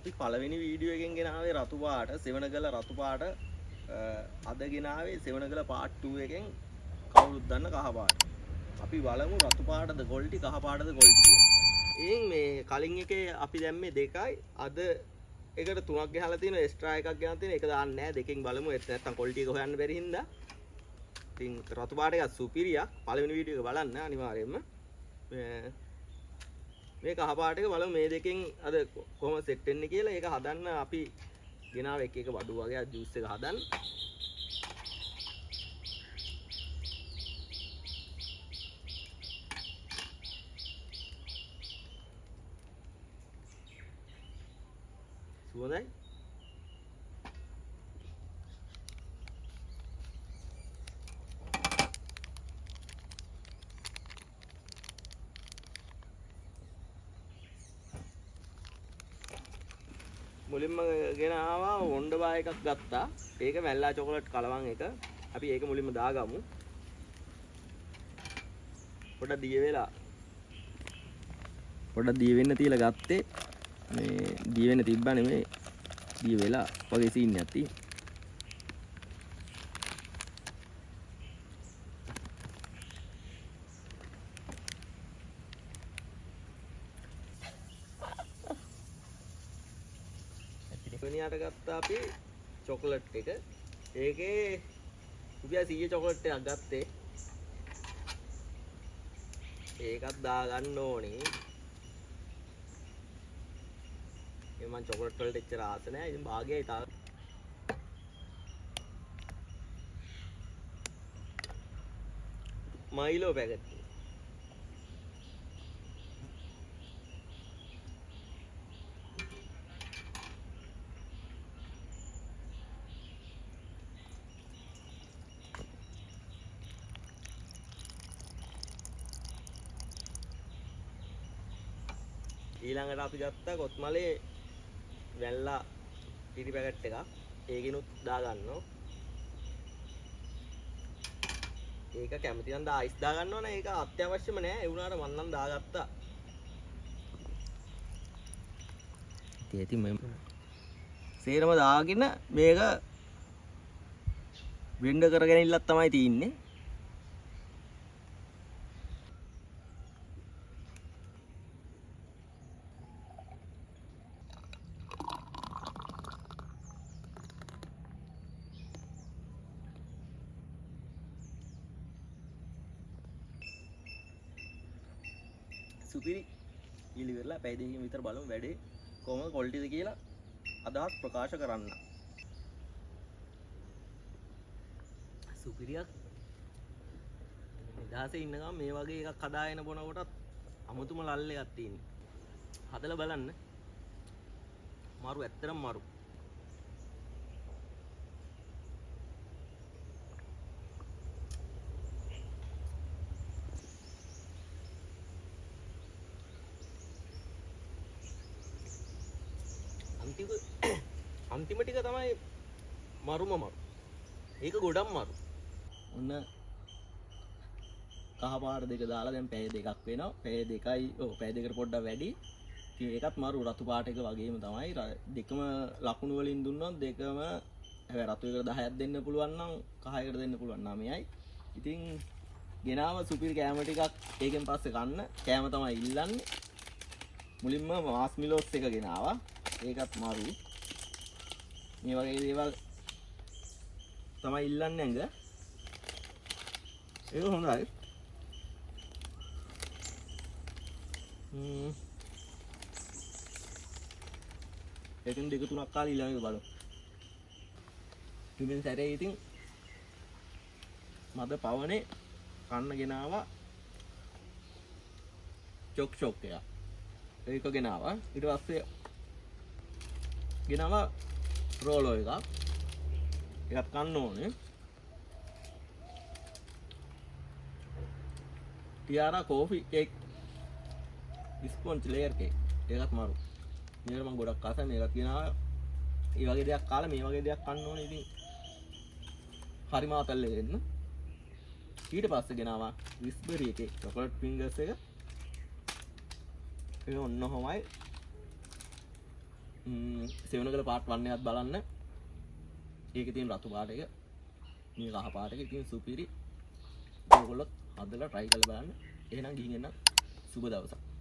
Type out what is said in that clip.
අපි පළවෙනි වීඩියෝ එකෙන් ගෙනාවේ රතු පාට, සෙවණගල රතු පාට. අද ගෙනාවේ සෙවණගල පාර්ට් 2 එකෙන් කවුරුත් දන්න කහ පාට. අපි බලමු රතු පාටද ක්වොලිටි කහ පාටද ක්වොලිටි කියලා. ඉතින් මේ කලින් එකේ අපි දැම්මේ දෙකයි, අද එකට තුනක් ගහලා තියෙනවා, එක්ස්ට්‍රා එකක් ගහලා තියෙනවා. ඒක දාන්නේ නැහැ, දෙකෙන් බලමු. ඒත් නැත්තම් ක්වොලිටි එක හොයන්න බැරි හින්දා. ඉතින් රතු පාට එකක් සුපිරියක්. පළවෙනි වීඩියෝ එක බලන්න අනිවාර්යයෙන්ම. මේ කහ පාට එක බලමු මේ දෙකෙන් අද කොහොම සෙට් වෙන්නේ කියලා. ඒක හදන්න අපි ගෙනාව එක එක බඩු වගේ ජූස් එක හදන්න. සුවඳයි. මුලින්ම ගෙන ආවා වොන්ඩ බා එකක් ගත්තා. ඒක වැල්ලා චොකලට් කලවම් එක. අපි ඒක මුලින්ම දාගමු. පොඩ්ඩක් දිය වෙලා. පොඩ්ඩක් දිය වෙන්න තියලා ගත්තේ. මේ දිය වෙන්න තිබ්බා නෙමෙයි. දිය වෙලා වගේ සීන් එකක් තියෙනවා. දෙවෙනියට ගත්තා අපි චොකලට් එක. ඒකේ රුපියල් 100 චොකලට් එකක් ගත්තේ. ඒකත් දාගන්න ඕනේ. ඒ මං චොකලට් වලට එච්චර ආස නෑ. ඉතින් භාගයයි තා. Milo packet. ඊළඟට අපි ගත්තා කොත්මලේ වැල්ලා කිරි පැකට් එකක්. ඒකිනුත් දාගන්නවා. ඒක කැමති නම් අයිස් දාගන්න ඕනේ. ඒක අත්‍යවශ්‍යම නෑ. ඒ වුණාට මං නම් දාගත්තා. ඉතින් ඉතින් මම සේරම දාගෙන මේක බ්ලෙන්ඩර් කරගෙන ඉල්ලක් තමයි තියෙන්නේ. සුපිරි ඉලිවෙරලා පැය දෙකකින් විතර බලමු වැඩේ කොහොමද ක්වොලිටිද කියලා අදහස් ප්‍රකාශ කරන්න. සුපිරියක් නිදහසේ ඉන්න ගමන් මේ වගේ එකක් හදාගෙන බොනකොටත් අමුතුම ලල්ල එකක් තියෙන්නේ. හදලා බලන්න. මරු, ඇත්තටම මරු. අන්තිම ටික තමයි මරුම මරු. ඒක ගොඩක් මරු. ඔන්න කහ පාට දෙක දාලා දැන් පැය දෙකක් වෙනවා. පැය දෙකයි, ඔව් පැය දෙකට පොඩ්ඩක් වැඩි. ඉතින් ඒකත් මරු රතු පාට එක වගේම තමයි. දෙකම ලකුණු වලින් දුන්නොත් දෙකම, හැබැයි රතු එකට 10ක් දෙන්න පුළුවන් නම් කහ එකට දෙන්න පුළුවන් 9යි. ඉතින් ගෙනාව සුපිරි කෑම ටිකක් ඒකෙන් පස්සේ කන්න. කෑම තමයි ඉල්ලන්නේ. මුලින්ම මාස් මිලෝස් එක ගෙනාවා. ඒකත් මරු. මේ වගේ දේවල් තමයි ඉල්ලන්නේ ඇඟ. ඒක හොඳයි. ඒකෙන් දෙක තුනක් කාලා ඊළඟ එක බලමු. තුන්වෙනි සැරේ ඉතින් මද පවනේ කන්න ගෙනාවා චොක් චොක් එක. ඒක ගෙනාවා. ඊට පස්සේ ගෙනාවා රෝලෝ එකක්. ඒකත් කන්න ඕනේ. ටියාරා coffee cake sponge layer cake. ඒකත් මරු. මේකට මම ගොඩක් ආසයි. මේකත් ගෙනාවා. ඒ වගේ දෙයක් කාලා මේ වගේ දෙයක් කන්න ඕනේ. ඉතින් හරි මාතල් එක එන්න. ඊට පස්සේ ගෙනාවා විස්බරි එකේ චොකලට් ෆින්ගර්ස් එක. ඒක ඔන්න ඔහොමයි. සෙවණගල පාර්ට් 1 එකත් බලන්න. ඒකේ තියෙන රතු පාට එක, මේ කහ පාට එක ඉතින් සුපිරි. ඔයගොල්ලොත් හදලා try කරලා බලන්න. එහෙනම් ගිහින් එන්න. සුබ දවසක්.